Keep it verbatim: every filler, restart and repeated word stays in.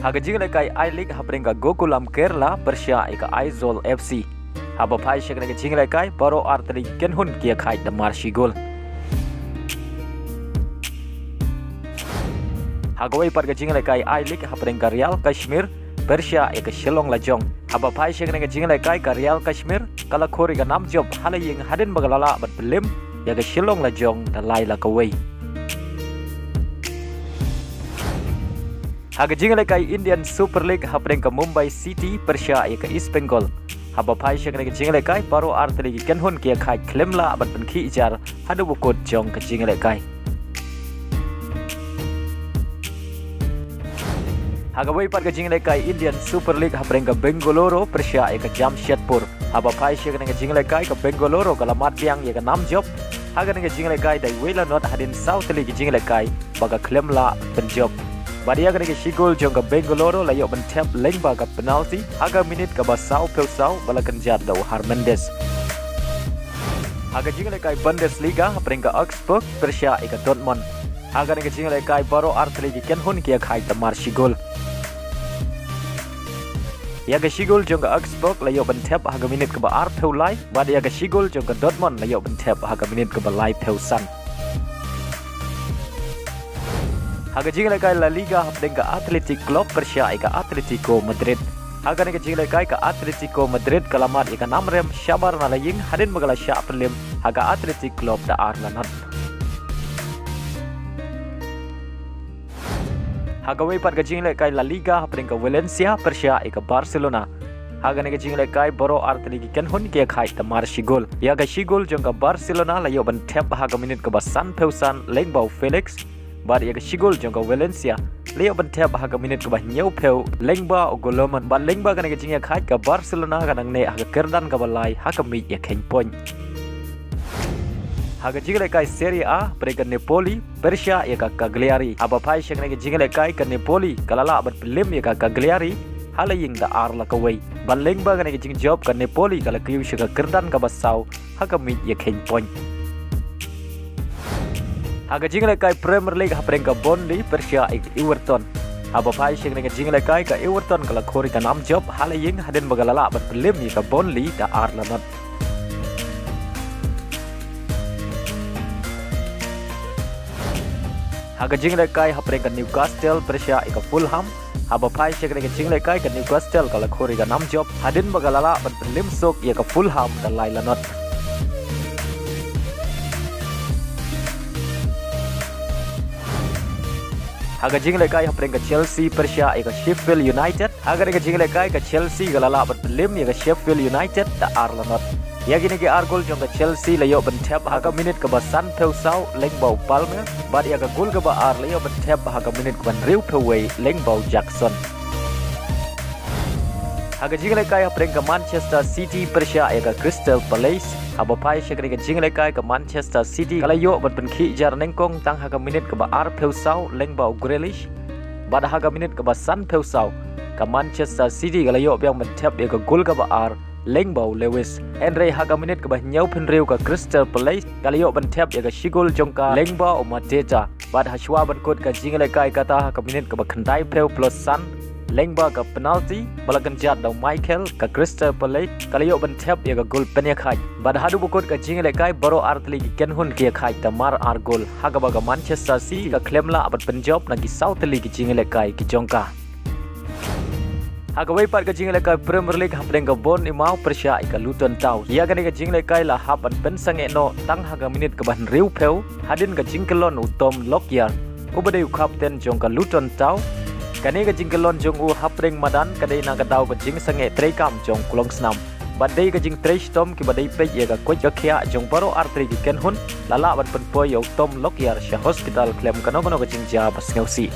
Ha ka jinglehkai I-League hapdeng ka Gokulam Kerala pyrshah ïa ka Aizawl F C. Haba phai sha kane ka jinglehkai baroh artylli ki kynhun ki ïakhaid da mar shi gol. Ha kawei pat ka jinglehkai I-League hapdeng ka Real Kashmir pyrshah ïa ka Shillong Lajong. Haba phai sha kane ka jinglehkai ka Real Kashmir ka la khur ïa ka nam jop ha la ïing hadien ba ka la lah ban pynliem ïa ka Shillong Lajong da lai la kawei. Ha ka jinglehkai Indian Super League hapdeng ka Mumbai City pyrshah ïa ka East Bengal. Haba phai sha kane ka jinglehkai baroh artylli ki kynhun ki ïakhaid khlem lah ban pynkhih jar haduh ba kut jong ka jinglehkai. Ha kawei pat ka jinglehkai Indian Super League hapdeng ka Bengaluru pyrshah ïa ka Jamshedpur. Haba phai sha kane ka jinglehkai ka Bengaluru ka la mad biang ïa ka nam jop ha kane ka jinglehkai da iwei la not hadien saw tylli ki jinglehkai ba ka khlem lah pynjop. Bad ïa kane ka shi gol jong ka Bengaluru la ïoh ban thep lyngba ka penalty ha ka minit kaba sawphew saw ba la kynjat da u Hernandez. Ha ka jinglehkai Bundesliga hapdeng ka Augsburg pyrshah ïa ka Dortmund. Ha kane ka jinglehkai baroh artylli ki kynhun ki ïakhaid da mar shi gol. Ïa ka shi gol jong ka Augsburg la ïoh ban thep ha ka minit kaba arphew lai bad ïa ka shi gol jong ka Dortmund la ïoh ban thep ha ka minit kaba laiphew san. Ha ka jinglehkai La Liga hapdeng ka Athletic Club pyrshah ïa ka Atletico Madrid. Ha kane ka jinglehkai ka Atletico Madrid ka la mad ïa ka nam rem shabar na la ïing hadien ba ka la shah pynliem ha ka Athletic Club da ar la not. Ha kawei pat ka jinglehkai La Liga hapdeng ka Valencia pyrshah ïa ka Barcelona. Ha kane ka jinglehkai baroh artylli ki kynhun ki ïakhaid da mar shi gol. Ïa ka shi gol jong ka Barcelona la ïoh ban thep ha ka minit kaba sanphew san lyngba u Felix. Bad ïa ka shi gol jong ka Valencia la ïoh ban thep ha ka minit kaba hynñiewphew lyngba u Golomon. Bad lyngba kane ka jingïakhaid ka Barcelona ka nang neh ha ka kyrdan kaba lai ha ka miej ïakheiñ point. Ha ka jinglehkai Serie A hapdeng ka Napoli pyrshah ïa ka Cagliari. Haba phai sha kane ka jinglehkai ka Napoli ka la lah ban pynliem ïa ka Cagliari ha la ïing da ar la kawei. Bad lyngba kane ka jingjop ka Napoli ka la kiew sha ka kyrdan kaba saw ha ka miej ïakheiñ point. Ha ka jinglehkai Premier League hapdeng ka Burnley pyrshah ïa ka Everton. Haba phai sha kane ka jinglehkai ka Everton ka la khur ïa ka nam jop ha la ïing hadien ba ka la lah ban pynliem ïa ka Burnley da ar la not. Ha ka jinglehkai hapdeng ka Newcastle pyrshah ïa ka Fulham. Haba phai sha kane ka jinglehkai ka Newcastle ka la khur ïa ka nam jop hadien ba ka la lah ban pynliem suk ïa ka Fulham da lai la not. Ha ka jinglehkai hapdeng ka Chelsea pyrshah ïa ka Sheffield United. Ha kane ka jinglehkai ka Chelsea ka la lah ban pynliem ïa ka Sheffield United da ar la not. Ïa kine ki ar gol jong ka Chelsea la ïoh ban thep ha ka minit kaba sanphew saw lyngba u Palmer bad ïa ka gol kaba ar la ïoh ban thep ha ka minit kaba hynriewphew wei lyngba u Jackson. Ha ka jinglehkai hapdeng ka Manchester City pyrshah ïa ka Crystal Palace. Haba phai sha kane ka jinglehkai ka Manchester City ka la ïoh ban pynkhih jar nyngkong tang ha ka minit kaba arphew saw lyngba u Grealish. Bad ha ka minit kaba sanphew saw ka Manchester City ka la ïoh biang ban thep ïa ka gol kaba ar lyngba u Lewis. Hynrei ha ka minit kaba hynñiewphew hynriew ka Crystal Palace ka la ïoh ban thep ïa ka shi gol jong ka lyngba u Mateta. Bad ha shuwa ban kut ka jinglehkai kata ha ka minit kaba khyndaiphew plus san lyngba ka penalty ba la kynjat da u Mikel, ka Crystal Palace ka la ïoh ban thep ïa ka gol pynïakhaid. Bad haduh ba kut ka jinglehkai baroh artylli ki kynhun ki ïakhaid da mar ar gol ha kaba ka Manchester City ka khlem lah ban pynjop na ki saw tylli ki jinglehkai ki jong ka. Ha kawei pat ka jinglehkai Premier League hapdeng ka Bournemouth pyrshah ïa ka Luton Town. Ïa kane ka jinglehkai la hap ban pynsangeh noh tang ha ka minit kaba hynriewphew hadien ka jingkyllon u Tom Lockyer uba dei u kapten jong ka Luton Town. Kane ka jingkyllon jong u hapdeng madan ka dei na ka daw ka jingsangeh treikam jong u klongsnam. Bad dei ka jingtrei shitom kiba dei peit ïa ka koit ka khiah jong baroh artylli ki kynhun la lah ban pynpoi ïa u Tom Lockyer sha hospital khlem kano kano ka jingjia ba sngewsih.